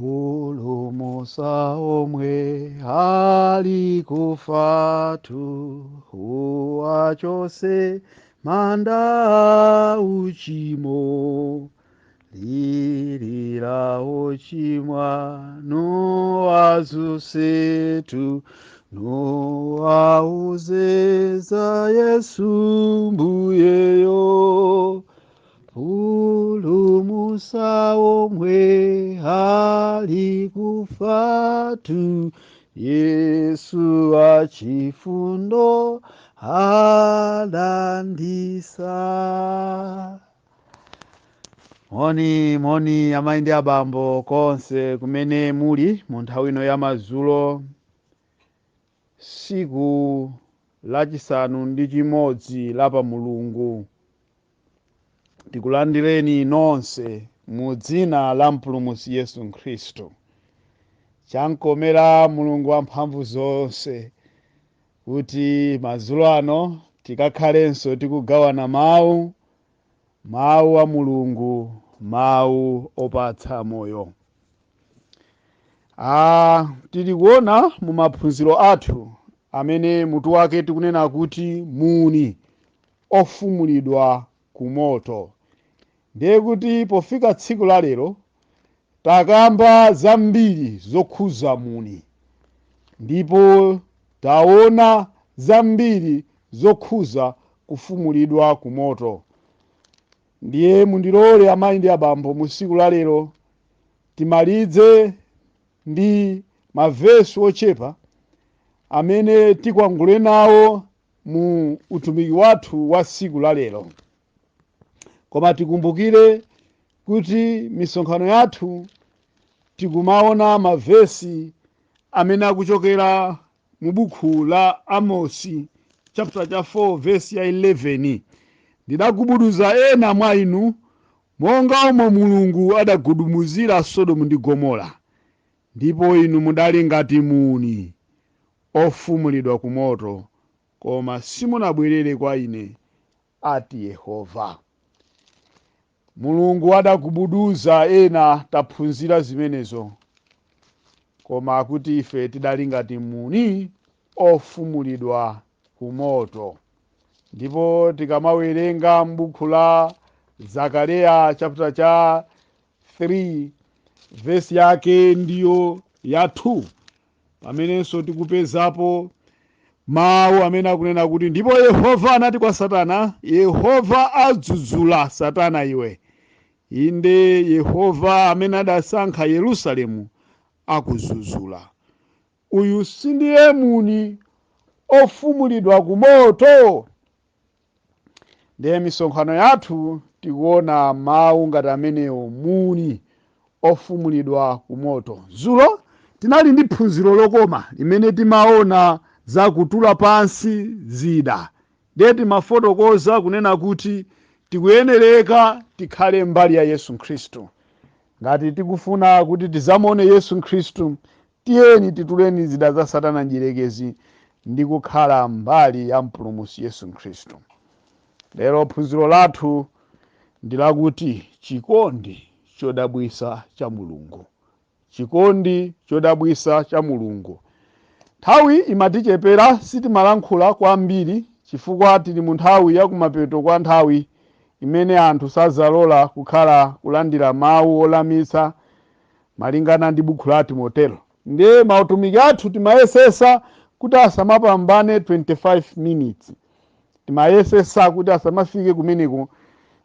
Pulumutsa omwe ali kufatu, uwachotse manda uchimo, lilira ochimwa nuwadzutsetu, nuwauze za Yesu Mbuyeyo. Pulumutsa omwe ali kufatu, Yesu wachifundo alanditsa. Moni moni, amayi ndi abambo konse kumene muli mu nthawi ino ya madzulo, tsiku lachisanu ndi chimodzi la pa Mulungu. Tikulandireni nonse mu dzina la Mpulumutsi Yesu Khristu. Chamkomera Mulungu wamphamvu zonse kuti madzulo ano tikakhalenso tikugawana mawu, mawu a Mulungu, mawu opatsa moyo. Tili kuona mu maphunziro athu amene mutu wake tikunena kuti muni ofumulidwa ku moto. Ndiye kuti pofika tsiku la lero takamba zambiri zokhuza muni, ndipo taona zambiri zokhuza kufumulidwa ku moto. Ndiye mundilole, amayi ndi abambo, mu tsiku la lero timalize ndi mavesi ochepa amene tikwangule nawo mu utumiki wathu wa tsiku la lero. Koma tikumbukire kuti misonkhano yathu tikumaona mavesi amene akuchokera mu buku la Amosi chapter cha 4 verse ya 11: "Ndidagubuduza ena mwa inu monga omwe Mulungu adagudumuzira Sodomu ndi Gomora, ndipo inu mudali ngati muni ofumulidwa ku moto, koma simunabwerere kwa ine, ati Yehova." Mulungu adagubuduza ena, taphunzira zimenezo, koma akuti ife tidali ngati muni ofumulidwa ku moto. Ndipo tikamawerenga m'buku la Zakariya chapter cha 3 vesi yake ndiyo ya 2, pamenenso tikupezapo mawu amene akunena kuti, "Ndipo Yehova anati kwa Satana, Yehova adzudzula Satana iwe, inde Yehova amene adasankha Yerusalemu akudzudzula. Uyu sindiye muni ofumulidwa ku moto?" Ndiye misonkhano yathu tikuona mawu ngati amenewo, muni ofumulidwa ku moto. Dzulo tinali ndi phunziro lokoma limene timaona za kutula pansi zida. Ndiye timafotokoza kunena kuti tikuyenereka tikhale mbali ya Yesu Khristu. Ngati tikufuna kuti tizamuone Yesu Khristu, tiyeni tituleni zida za Satana mdierekezi ndi kukhala mbali ya Mpulumutsi Yesu Khristu. Lero phunziro lathu ndi lakuti chikondi chodabwisa cha Mulungu, chikondi chodabwisa cha Mulungu. Nthawi imatichepera, sitimalankhula kwambiri chifukwa tili mu nthawi ya kumapeto kwa nthawi imene anthu sazalola kukhala kulandira mawu olamitsa malingana ndi buku la Timoteo. Ndiye mautumiki athu timayesesa kuti asamapambane 25 minutes, timayesesa kuti asamafike kumeneko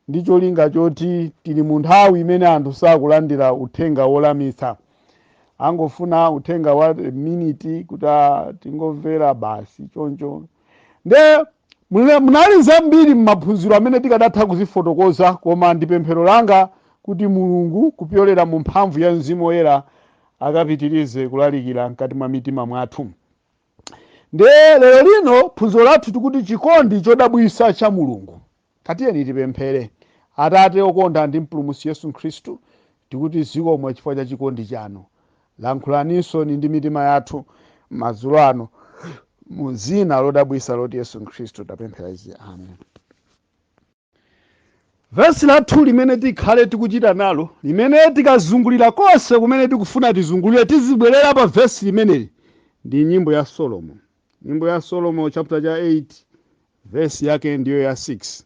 ndi cholinga choti tili mu nthawi imene anthu sakulandira uthenga wolamitsa, angofuna uthenga wa miniti kuti tingomvera basi choncho. Nde munali zambiri m'maphunziro amene tikadatha kuzifotokoza, koma ndi pemphero langa kuti Mulungu kupyolera mu mphamvu ya Mzimu Woyera akapitirize kulalikira mkati mwa mitima mwathu. Nde lero lino phunziro lathu tikuti chikondi chodabwisa cha Mulungu. Tatiyeni tipemphere. Atate okonda ndi Mpulumutsi Yesu Khristu, tikuti zikomo chifukwa cha chikondi chanu. Lankhulaninso ndi mitima yathu madzulo ano, mu dzina lodabwisa loti Yesu Khristu tapemphera izi, amen. Vesi lathu limene tikhale tikuchita nalo, limene tikazungulira konse kumene tikufuna tizungulire, tizibwerera pa vesi limeneli, ndi Nyimbo ya Solomo. Nyimbo ya Solomo chapter cha 8, vesi yake ndiyo ya 6.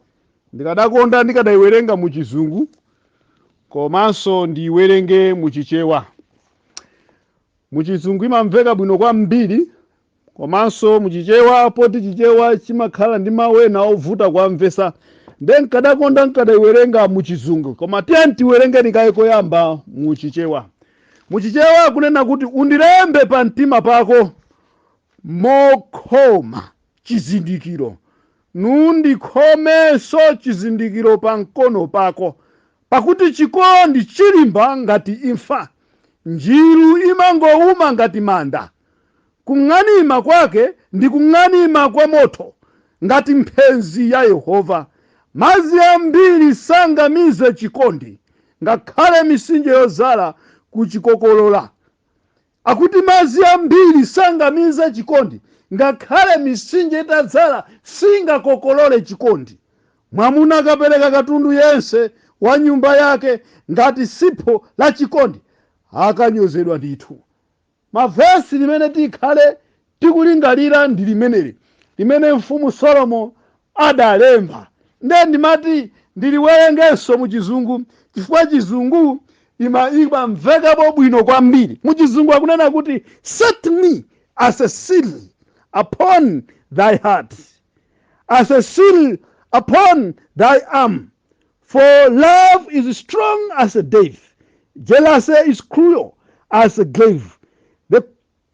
Ndikadakonda ndikadayiwerenga mu Chizungu komanso ndiyiwerenge mu Chichewa. Mu Chizungu imamveka bwino kwambiri, komanso muchichewa, poti Chichewa chimakhala ndi mawu ena ovuta kuamvesa, nde nkadakonda nkadayiwerenga muchizungu. Koma tiye tiwerengeni kaye koyamba muchichewa. Muchichewa kunena kuti, "Undilembe pa mtima pako mokhoma chizindikiro, nundikhomenso chizindikiro pa mkono pako, pakuti chikondi chilimba ngati imfa, njiru imangowuma ngati manda. Kung'anima kwake ndi kung'anima kwa moto, ngati mphenzi ya Yehova. Madzi ambiri sangamize chikondi, ngakhale mitsinje yozala kuchikokolola." Akuti madzi ambiri sangamize chikondi, ngakhale mitsinje itadzala singakokolole chikondi. Mwamuna akapereka katundu yense wa nyumba yake ngati sipho la chikondi, akanyozedwa ndithu. Mavesi limene tikhale tikulingalira ndi limeneli limene Mfumu Solomo adalemba. Nde ndimati ndiliwerengenso mu Chizungu chifukwa Chizungu imamvekapo bwino kwambiri. Mu Chizungu akunena kuti, "Set me as a seal upon thy heart, as a seal upon thy arm, for love is strong as a death, jealousy is cruel as a grave.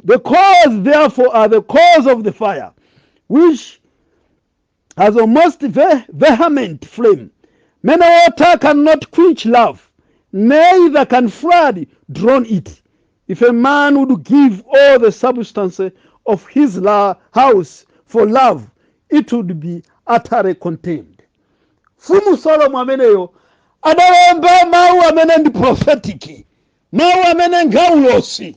The coals therefore are the coals of the fire, which has a most vehement flame. Many water cannot quench love, neither can flood drown it. If a man would give all the substance of his house for love, it would be utterly contemned." Mfumu Solomo ameneyo adalemba mawu amene ndi prophetic, mawu amene ngaulosi,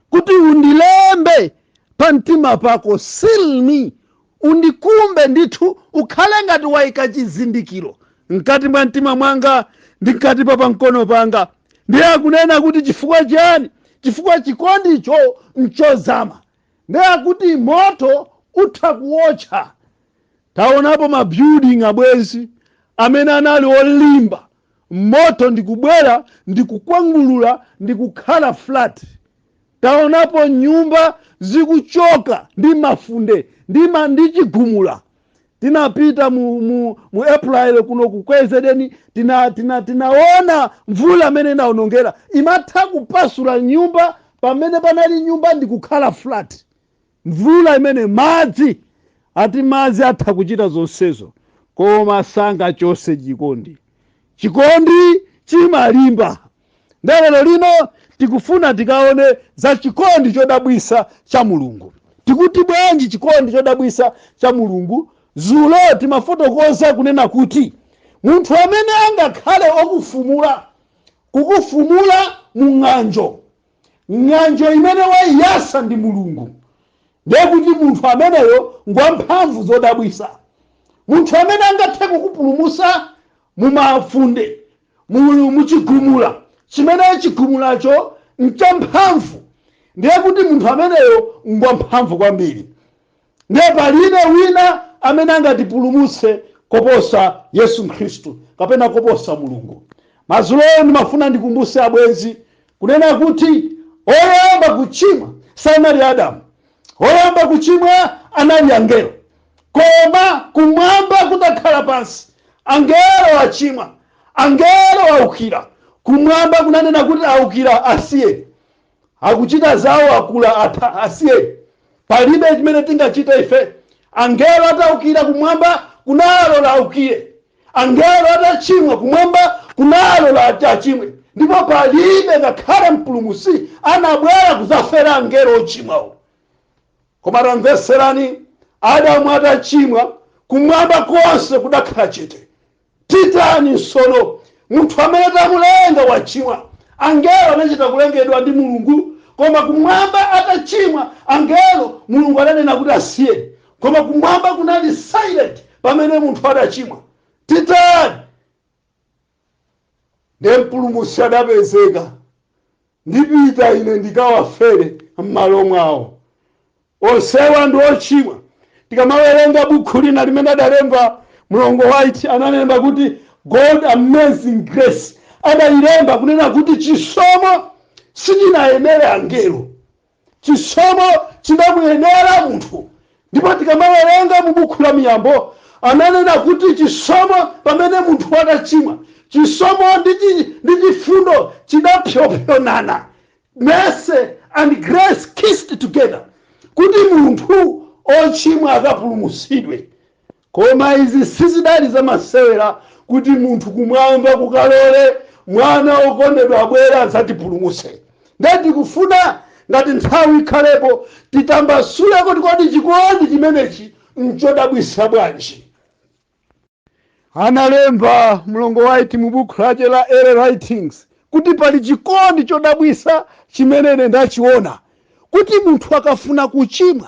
kuti undilembe pa mtima pako, seal me, undikumbe ndithu, ukhale ngati wayika chizindikiro mkati mwa mtima mwanga ndi mkati pa pamkono panga. Ndiye akunena kuti chifukwa chani? Chifukwa chikondicho nchozama. Ndiye akuti moto utha kuwotcha. Taonapo ma building, abwezi, amene anali olimba, moto ndikubwera ndikukwangulula ndikukhala flat. Taonapo nyumba zikuchoka ndi mafunde ndi chigumula. Tinapita mu April kuno ku KZN, tinaona mvula amene inaonongera, imatha kupasula nyumba pamene panali nyumba ndikukhala flat. Mvula imene madzi, ati madzi atha kuchita zonsezo, koma sangachose chikondi. Chikondi chimalimba. Lero lino tikufuna tikaone za chikondi chodabwisa cha Mulungu. Tikuti bwanji chikondi chodabwisa cha Mulungu? Zulo timafotokoza kunena kuti munthu amene angakhale okufumula, kukufumula mu ng'anjo, ng'anjo imene waiyasa ndi Mulungu, ndiye kuti munthu ameneyo ngwamphamvu zodabwisa. Munthu amene angathe kukupulumusa mumafunde, muchigumula chimene chigumulacho nchamphamvu, ndiye kuti munthu ameneyo ngwamphamvu kwambiri. Ndiye palibe wina amene angatipulumutse koposa Yesu Khristu kapena koposa Mulungu. Madzulo ndimafuna ndikumbuse abwenzi kunena kuti oyamba kuchimwa sanali Adamu, oyamba kuchimwa anali angelo. Koma kumwamba kutakhala pansi, angelo achimwa, angelo aukira, kumwamba kunanena kuti aukira, asiyeni, akuchita zawo, akula, atha, asiyeni, palibe chimene tingachite ife. Angelo ataukira, kumwamba kunalola aukire. Angelo atachimwa, kumwamba kunalola achimwe, ndipo palibe ngakhale mpulumusi anabwera kuzafera angelo ochimwawo. Koma tamveserani, Adamu atachimwa, kumwamba konse kudakhala chete. Titani nsono? Munthu amene tamulenga wachimwa. Angelo anachita kulengedwa ndi Mulungu, koma kumwamba atachimwa angelo, Mulungu ananena kuti asiyeni, koma kumwamba kunali silent pamene munthu adachimwa. Titani? Ndiye Mpulumutsi adapezeka, ndipita ine ndikawafere m'malo mwawo. Onsewa ndi ochimwa. Tikamawerenga bukhu lina limene adalemba Mlongo White, analemba kuti "God Amazing Grace". Adayilemba kunena kuti chisomo sichinayenere angelo, chisomo chinamuyenera munthu. Ndipo tikamawerenga mu bukhu la Miyambo, ananena kuti chisomo, pamene munthu atachimwa, chisomo ndi chifundo chidapyopyonana, mercy and grace kissed together, kuti munthu ochimwa akapulumutsidwe. Koma izi sizidali zamasewera, kuti munthu kumwamba kukalole mwana wokondedwa abwere adzatipulumutse. Ndiye tikufuna, ngati nthawi ikhalepo, titambasule kuti kodi chikondi chimenechi nchodabwisa bwanji? Analemba Mlongo White mu buku lake la Early Writings kuti pali chikondi chodabwisa chimene ine ndachiona, kuti munthu akafuna kuchimwa,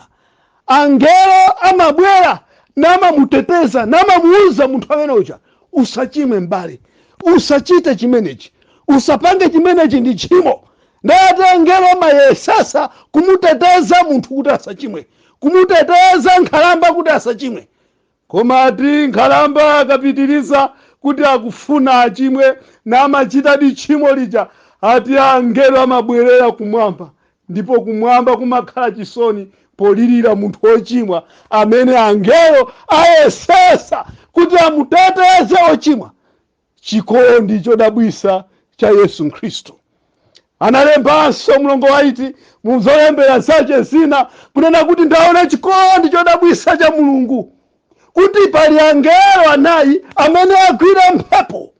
angelo amabwera namamuteteza, namamuuza munthu amene uja, "Usachimwe m'bale, usachite chimenechi, usapange chimenechi, ndi tchimo." Ndati angelo amayesesa kumuteteza munthu kuti asachimwe, kumuteteza nkhalamba kuti asachimwe. Koma ati nkhalamba akapitiriza kuti akufuna achimwe, namachitadi tchimo lija, ati angelo amabwerera kumwamba, ndipo kumwamba kumakhala chisoni polirira munthu wochimwa amene angelo ayesesa kuti amuteteze ochimwa. Chikondi chodabwisa cha Yesu Khristu. Analembanso Mlongo White muzolembera zace zina kunena kuti ndaona chikondi chodabwisa cha Mulungu, kuti pali angelo anayi amene agwira mphepo,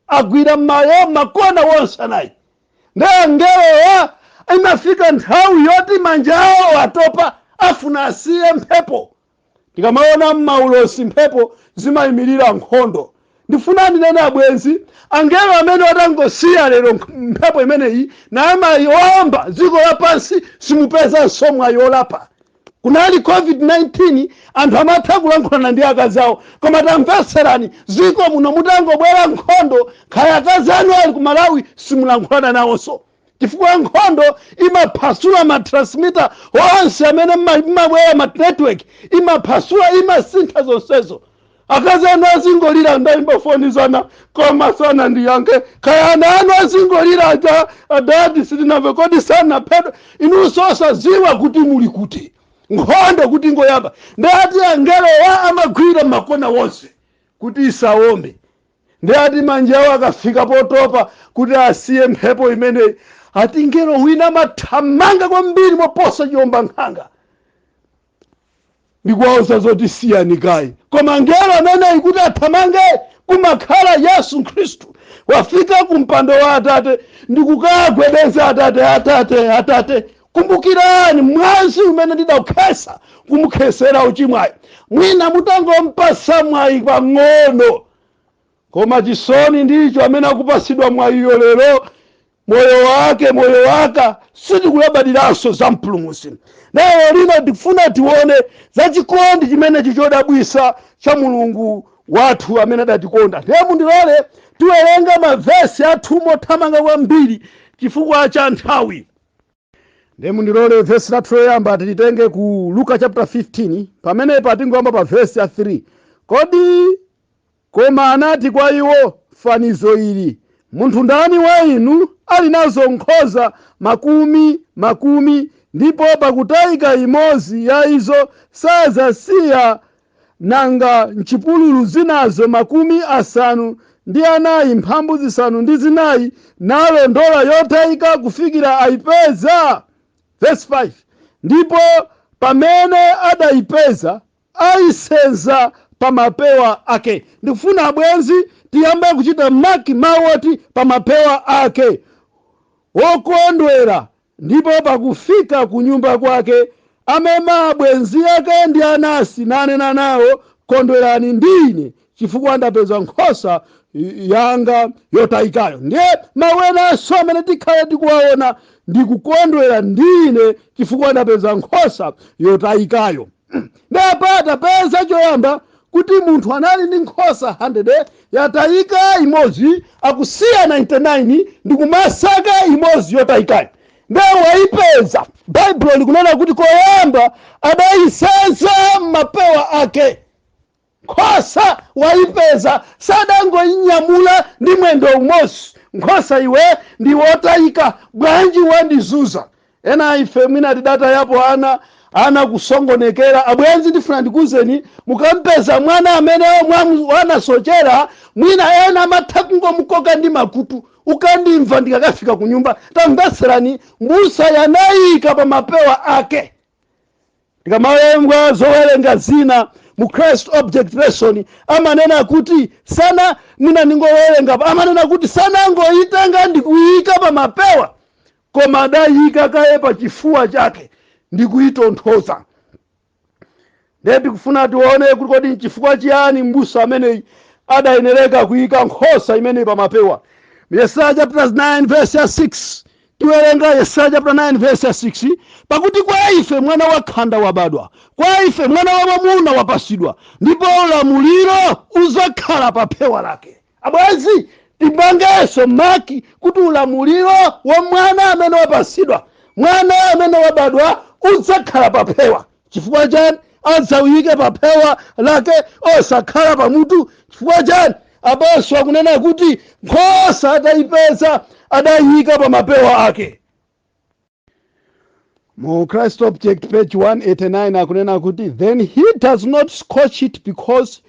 agwira mayo makona wonse anayi. Ndi angelowa imafika nthawi yoti manja awo atopa, afuna asiye mphepo. Tikamaona m'maulosi, mphepo zimayimirira nkhondo. Ndifuna ndinene, abwenzi, angelo amene atangosiya lero mphepo imeneyi namayomba dziko lapansi, simupezanso mwayi olapa. Kunali COVID-19, anthu amatha kulankhulana ndi akazi awo, koma tamvetserani, dziko muno mutangobwera nkhondo, khaya akazi anu ali ku Malawi, simulankhulana nawonso, chifukwa nkhondo imaphwasula ma transmitter onse amene mmabwera, ma network imaphwasula, imasintha zonsezo. Akazi anu azingolira, "Ndayimba foni zana koma sana ndiyankhe." Kaya ana anu azingolira, "Aja adadi sitinamve, kodi sanaphedwa?" Inunso osadziwa kuti muli kuti, nkhondo kuti ngoyamba. Ndati angelowa amagwira makona wonse kuti isawombe. Ndati manja awo akafika potopa kuti asiye mphepo imeneyi, ati ngelo wina amathamanga kwambiri moposa chiwomba nkhanga ndikuwauza zoti siyani kayi. Koma ngelo ameneyi kuti athamange, kumakhala Yesu Khristu wafika kumpando wa Atate ndikukagwedeza Atate, "Atate, Atate, kumbukirani mwazi umene ndidaukhesa kumukhesera uchimwayi, mwina mutangompasa mwayi pang'ono." Koma chisoni ndicho amene akupasidwa mwayiyo lero, moyo wake, moyo waka sitikulabadiranso za Mpulumutsi. Lero lino tikufuna tione za chikondi chimenechi chodabwisa cha Mulungu wathu amene adatikonda. Ndiye mundilole tiwerenga mavesi athu mothamanga kwambiri chifukwa cha nthawi. Ndiye mundilole vesi lathu loyamba tilitenge ku Luka chapter 15. Pamenepa tingoyamba pa vesi ya 3. Kodi koma anati kwa iwo fanizo ili: Munthu ndani wa inu ali nazo nkhosa makumi makumi, ndipo pakutayika imodzi ya izo, sazasiya nanga mchipululu zinazo 94, nalondola yotayika kufikira ayipeza? Verse 5: Ndipo pamene adayipeza, ayisenza pa mapewa ake. Ndikufuna, abwenzi, tiyambe kuchita mark mawu oti "pa mapewa ake", wokondwera. Ndipo pakufika ku nyumba kwake, amema abwenzi ake ndi anasi, nanena nawo, "Kondwerani ndi ine, chifukwa ndapeza nkhosa yanga yotayikayo." Ndiye mawu enanso amene tikhale tikuwaona ndi "kukondwera ndi ine chifukwa ndapeza nkhosa yotayikayo". Ndapa tapeza choyamba kuti Kuti munthu anali ndi nkhosa 100, yatayika imodzi, akusiya 99 ndikumasaka imodzi yotayikayo, nde wayipeza. Baibulo likunena kuti koyamba adayisenza m'mapewa ake. Nkhosa wayipeza, sadangoyinyamula ndi mwendo umodzi. "Nkhosa iwe ndi wotayika, bwanji wandizunza?" Ena ife mwina tidatayapo ana, ana kusongonekera. Abwenzi, ndifuna ndikuwuzeni, mukampeza mwana amene wanasochera, mwina ena amatha kungomukoka ndi makutu, "Ukandimva ndikakafika ku nyumba." Tamvetserani, mbusa yanayika pa mapewa ake. Tikamawerenga zowerenga zina mu Christ Object Lesson, amanena kuti sana, mwina ningowerenga, amanena kuti sanangoyitenga ndikuyika pa mapewa, koma adayika kaye pa chifuwa chake ndikuyitonthoza. Ndiye tikufuna tione kuti kodi nchifukwa chiyani mbusa ameneyi adayenereka kuyika nkhosa imeneyi pa mapewa. Yesaya chapter 9 verse ya 6, tiwerenga Yesaya chapter 9 verse ya 6: "Pakuti kwa ife mwana wakhanda wabadwa, kwa ife mwana wa mwamuna wapasidwa, ndipo ulamuliro uzakhala pa phewa lake." Abwenzi, tipangenso mark kuti ulamuliro wa mwana amene wapasidwa, mwana amene wabadwa, udzakhala pa phewa. Chifukwa chani adzawuyike pa phewa lake osakhala pamutu? Chifukwa chani? Apanso akunena kuti nkhosa atayipeza adayika pa mapewa ake. Mu Christ Object, page 189, akunena kuti, "Then he does not scourge it because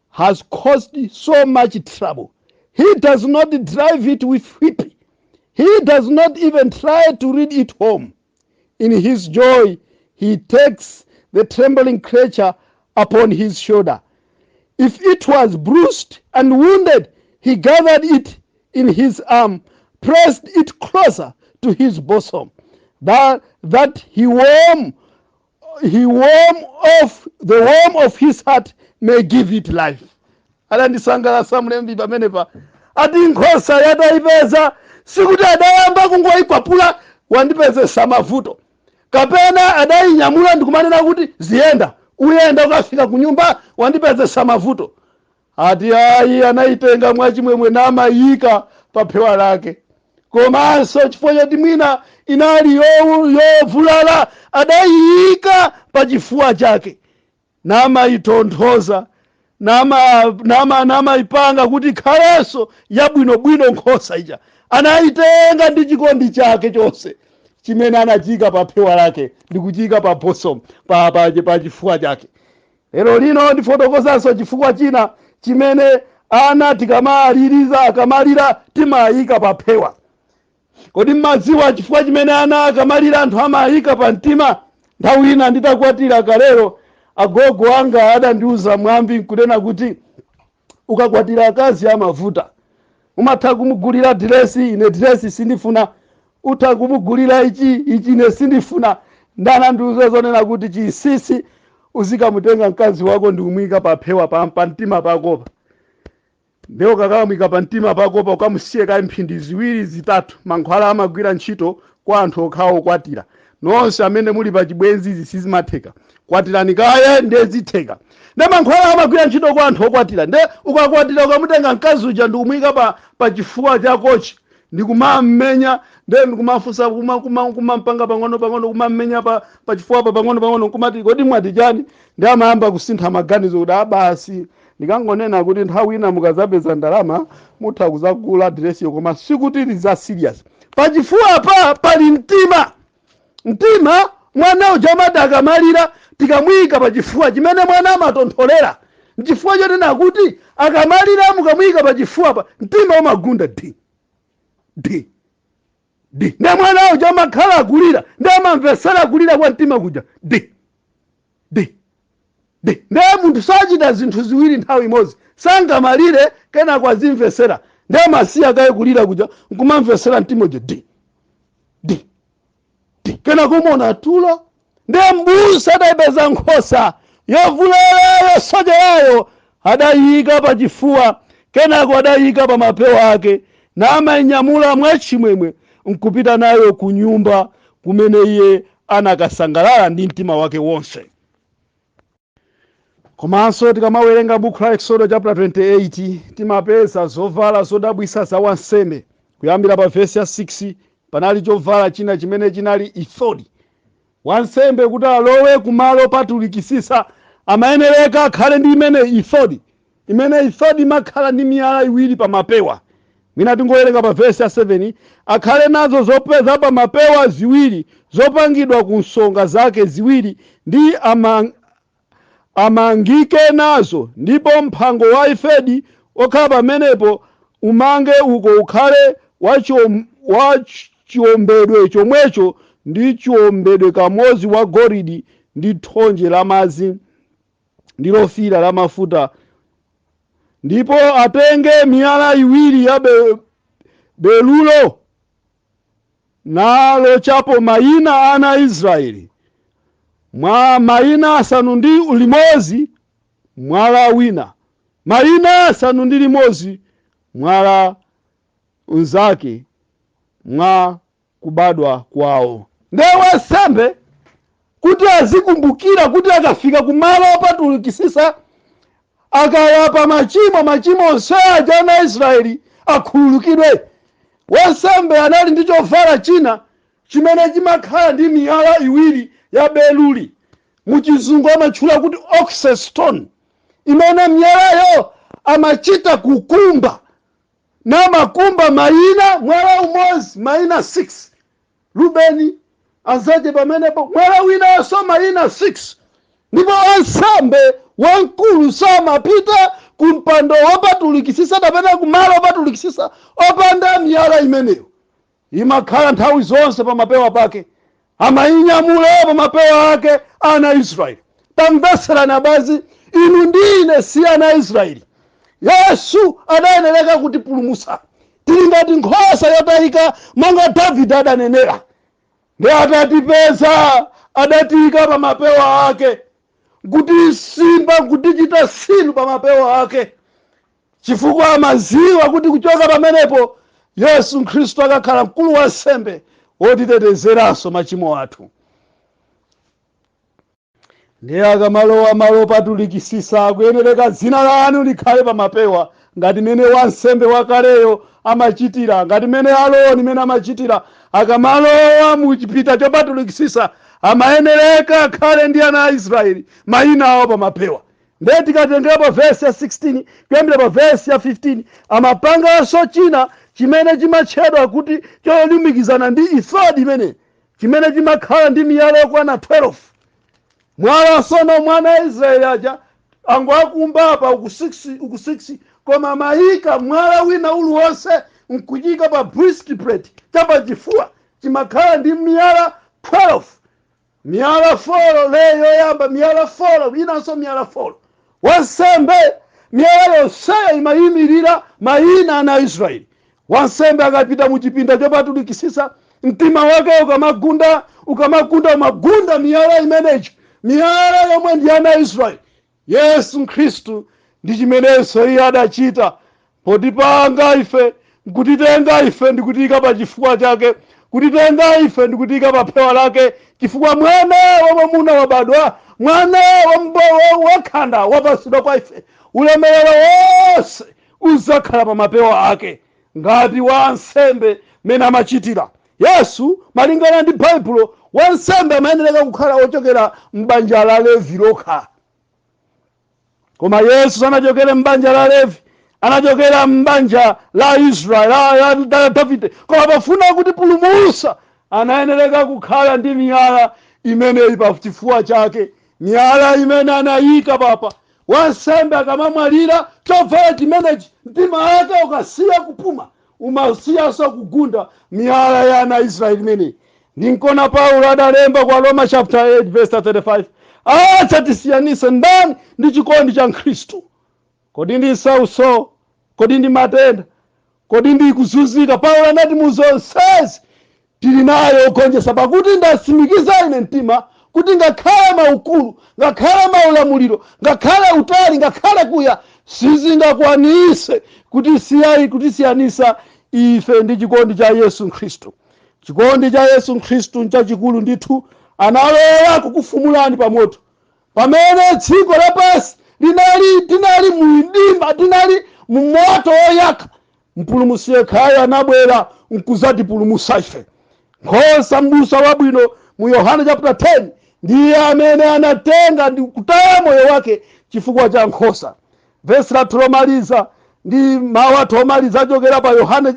has caused so much trouble. He does not drive it with whip. He does not even try to lead it home. In his joy he takes the trembling creature upon his shoulder. If it was bruised and wounded, he gathered it in his arm, pressed it closer to his bosom, that he warm of the warm of his heart may give it life." Adandisangalatsa mlembi pamenepa. Ati nkhosa yatayipeza, sikuti adayamba kungoyikwapula, "Wandipezesa mavuto," kapena adayinyamula ndikumanena kuti, "Ziyenda, uyenda ukafika ku nyumba, wandipezesa mavuto." Ati ayi, anayitenga mwachimwemwe namayika pa phewa lake. Komanso chifukwa choti mwina inali yovulala, adayiyika pa chifuwa chake namayitonthoza, namayipanga kuti ikhalenso yabwinobwino. Nkhosa ija anayitenga ndi chikondi chake chonse chimene anachiyika pa phewa lake ndi kuchiyika pa bosom, pa chifuwa chake. Lero lino ndifotokozanso chifukwa china chimene ana tikamaliriza, akamalira, timayika pa phewa. Kodi mmadziwa chifukwa chimene ana akamalira anthu amayika pa mtima? Nthawi ina nditakwatira kalero, agogo anga adandiuza mwambi nkunena kuti, "Ukakwatira akazi amavuta. Umatha kumugulira diresi, 'Ine diresi sindifuna.' Utha kumugulira ichi, 'Ichi ine sindifuna.'" Ndanandiuza zonena kuti chinsinsi, uzikamutenga mkazi wako ndi kumuyika pa phewa, pa mtima pakopa. Ndiwo kakamuyika pa mtima pakopa, ukamusiye kayi mphindi 2, 3. Mankhwala amagwira ntchito kwa anthu okhawo okwatira. Nonse amene muli pa chibwenzi, izi sizimatheka. Kwatirani kaye, ndiye zitheka. Nde mankhwala amagwira ntchito kwa anthu okwatira. Nde ukakwatira, ukamutenga mkazi uja ndikumuyika pa chifuwa chakochi ndikumamenya, nde ndikumafunsa, kumampanga pang'ono pang'ono, kumammenya pa chifuwa pa pang'ono pang'ono, nkumati, "Kodi mwati chani?" Ndi amayamba kusintha maganizo kuti, "Abasi, ndikangonena kuti nthawi ina mukazapeza ndalama mutha kuzagula diresiyo, koma sikuti ili za serious." Pachifuwa pa pali mtima. Mtima mwana uja amati akamalira, tikamuyika pachifuwa, chimene mwana amatontholera nchifukwa chonena kuti akamalira, mukamuyika pachifuwa pa, mtima umagunda di di di. Ndi mwana uja amakhala akulira, ndi amamvesera kulira kwa mtima kuja, di di di. Ndiye munthu sachita zinthu ziwiri nthawi imodzi. Sangamalire kenako azimvesera. Ndi amasiya kaye kulira kuja nkumamvesera mtima uja, di di di, kenako umona tulo. Ndiye mbusa adayipeza nkhosa yovulala, yosocherayo, adayika pachifuwa, kenako adayika pa mapewa ake, namayinyamula mwachimwemwe nkupita nayo ku nyumba kumene iye anakasangalala ndi mtima wake wonse. Komanso tikamawerenga buku la Exodo chapter 28, timapeza zovala zodabwisa za wansembe. Kuyambira pa vesi ya 6, panali chovala china chimene chinali efodi. Wansembe kuti alowe kumalo opatulikisisa, amayenereka akhale ndi imene efodi, imene efodi imakhala ndi miyala iwiri pa mapewa. Mwina tingowerenga pa vesi ya 7: "Akhale nazo zopeza pa mapewa ziwiri zopangidwa ku nsonga zake ziwiri, ndi amangike nazo, ndipo mphango wa efodi okhala pamenepo umange uko ukhale wa chiombedwe chomwecho ndi chiombedwe kamodzi wa golide, ndi thonje lamadzi ndi lofira la mafuta. Ndipo atenge miyala iwiri ya belulo nalochapo mayina ana a Israeli, mwa mayina 6 mwala wina, mayina 6 mwala unzake, mwa kubadwa kwawo." Ndiye wansembe kuti azikumbukira kuti akafika kumalo opatulikisisa, akalapa machimo, machimo onse aja ana Israeli akhululukidwe, wansembe anali ndi chovala china chimene chimakhala ndi miyala iwiri ya beluli, muchizungu amatchula kuti onyx stone, imene miyalayo amachita kukumba, namakumba mayina, mwala umodzi mayina 6, Rubeni anzache pamenepo, mwala winanso mayina 6. Ndipo wansembe wamkulu samapita ku mpando wopatulikisisa kapena kumalo opatulikisisa opanda miyala imeneyo. Imakhala nthawi zonse pa mapewa pake, amayinyamula pa mapewa ake ana Israeli. Tamveserani abazi, inu ndi ine si ana Israeli. Yesu adayenereka kutipulumutsa. Tili ngati nkhosa yotayika, monga Davide adanenera. Ndi atatipeza, adatiyika pa mapewa ake, kutisimba, kutichita seal pa mapewa ake, chifukwa amaziwa kuti kuchoka pamenepo Yesu Khristu akakhala mkulu wa nsembe wotitetezeranso machimo athu. Ndiye akamalowa malo opatulikisisa, akuyenereka dzina lanu likhale pa mapewa, ngati mene wansembe wakaleyo amachitira, ngati mene Aroni mene amachitira. Akamalowa mu chipinda chopatulikisisa, amayenereka akhale ndi ana a Israeli mayina awo pa mapewa. Ndiye tikatengera pa vesi ya 16, kuyambira pa vesi ya 15, amapanganso china chimene chimatchedwa kuti cholumikizana ndi efodi imene, chimene chimakhala ndi miyala yokwana 12. Mwala sono mwana wa Israeli aja angoakumba apa uku 6, uku 6, koma mayika mwala wina uliwonse nkuchika pa breastplate, chapachifuwa, chimakhala ndi miyala 12, miyala 4 leyo yoyamba, miyala 4 inanso, miyala 4. Wansembe, miyala yonseyo imayimirira mayina ana Israeli. Wansembe akapita mu chipinda chopatulikisisa, mtima wake ukamagunda, ukamagunda, umagunda miyala imeneyi, miyala yomwe ndi ana Israeli. Yesu Khristu ndi chimenenso iye adachita potipanga ife, nkutitenga ife ndikutiyika pa chifuwa chake, kutitenga ife ndikutiyika pa phewa lake, chifukwa mwana wamwamuna wabadwa, mwana wakhanda wapasidwa kwa ife, ulemerero wonse udzakhala pa mapewa ake, ngati wansembe mene amachitira. Yesu, malingana ndi Baibulo, wansembe amayenereka kukhala ochokera m'banja la Levi lokha, koma Yesu sanachokere m'banja la Levi, anachokera m'banja la Israeli, la Davide. Koma pafuna kuti pulumusa, anayenereka kukhala ndi miyala imeneyi pa chifuwa chake, miyala imene anayika papa. Wansembe akamamwalira, chovala chimenechi, mtima wake ukasiya kupuma, umasiyanso kugunda miyala ya ana Israeli imeneyi. Ndinkona Paulo adalemba kwa Roma chapter 8 verse 35: "Adzatisiyanise ndani ndi chikondi cha Khristu? Kodi ndi nsauso? Kodi ndi matenda? Kodi ndi kuzunzika?" Paulo anati mu zonsezi tili nayo ogonjetsa, pakuti ndatsimikiza ine mtima kuti ngakhale maukulu, ngakhale maulamuliro, ngakhale utali, ngakhale kuya, sizingakwanise kutisiyanisa ife ndi chikondi cha Yesu Khristu. Chikondi cha Yesu Khristu nchachikulu ndithu. Analola kukufumulani pa moto pamene dziko lapansi Linali tinali mumdima, tinali mumoto woyaka. Mpulumutsi yekhayo anabwera nkuzatipulumutsa ife. Nkhosa, mbusa wabwino mu Yohane chapter 10, ndiye amene anatenga ndi kutaya moyo wake chifukwa cha nkhosa. Vesi lathu lomaliza ndi mawu athu omaliza achokera pa Yohane,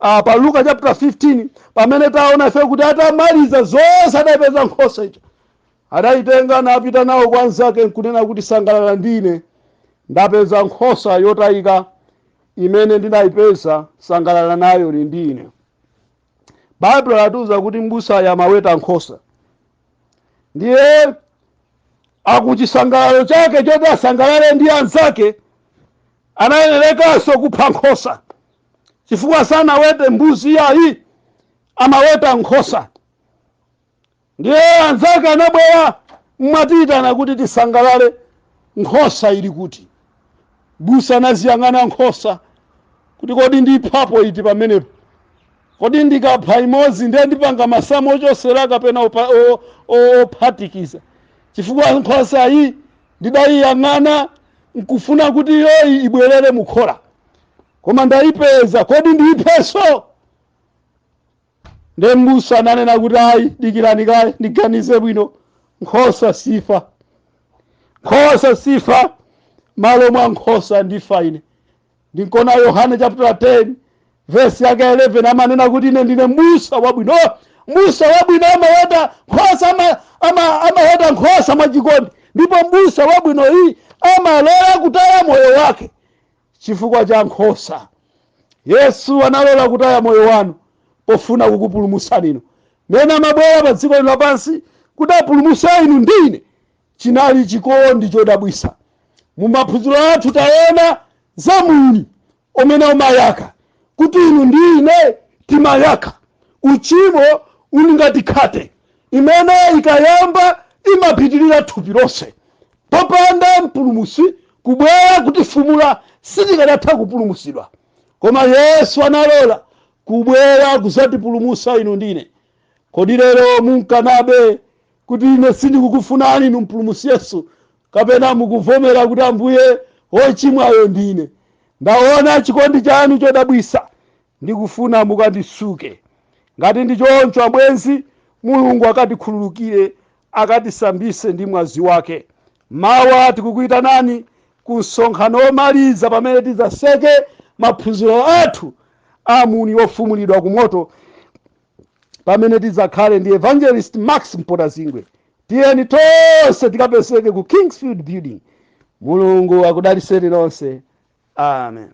pa Luka chapter 15, pamene taona ife kuti atamaliza zonse adayipeza nkhosa ija, adayitenga napita nawo kwa anzake nkunena kuti, "Sangalala ndine, ndapeza nkhosa yotayika imene ndinayipeza, sangalala nayo ndine." Baibulo latiuza kuti mbusa amaweta nkhosa, ndiye akuchisangalalo chake choti asangalale ndi anzake anayenerekanso kupha nkhosa, chifukwa sanawete mbuzi yayi, amaweta nkhosa. Ndiye anzake anabwera, "Mwatiyitana kuti tisangalale, nkhosa ili kuti?" Busa anaziyang'ana nkhosa kuti, "Kodi ndiphapo iti pamenepo? Kodi ndikapha imodzi ndiye ndipanga masamu ochosera kapena ophatikiza? Chifukwa nkhosa iyi ndidayiyang'ana nkufuna kuti iyoyi ibwerere mukhola, koma ndayipeza, kodi ndiyipheso?" Nde mbusa ananena kuti, "Ayi, dikirani kaye ndiganize bwino. Nkhosa sifa, nkhosa sifa. Malo mwa nkhosa ndifa ine." Ndinkona Yohane chapter 10 verse yake 11 amanena kuti, "Ine ndine mbusa wabwino. Mbusa wabwino amaweta nkhosa, amaweta nkhosa mwachikondi, ndipo mbusa wabwino iyi amalola kutaya moyo wake chifukwa cha nkhosa." Yesu analola kutaya moyo wanu pofuna kukupulumutsani inu. Mene amabwera pa dziko lino lapansi kuti apulumutse inu ndine, chinali chikondi chodabwisa. Mu maphunziro athu taona za muni umene umayaka, kuti inu ndi ine timayaka. Uchimo uli ngati khate imene ikayamba imapitirira thupi lonse. Popanda mpulumutsi kubwera kutifumula, sitikanatha kupulumutsidwa, koma Yesu analola kubwera kuzatipulumutsa inu ndine. Kodi lero munkanabe kuti, "Ine sindikukufunani inu mpulumutsi Yesu," kapena mukuvomera kuti, "Ambuye, wochimwayo ndine, ndaona chikondi chanu chodabwisa, ndikufuna mukandisuke"? Ngati ndi choncho, abwenzi, Mulungu akatikhululukire, akatisambise ndi mwazi wake. Mawa tikukuyitanani ku msonkhano womaliza pamene tidzaseke maphunziro athu amuni wofumulidwa ku moto, pamene tidzakhale ndi Evangelist Max Mpotazingwe. Tiyeni tonse tikapezeke ku Kingsfield Building. Mulungu akudaliseni nonse. Amen.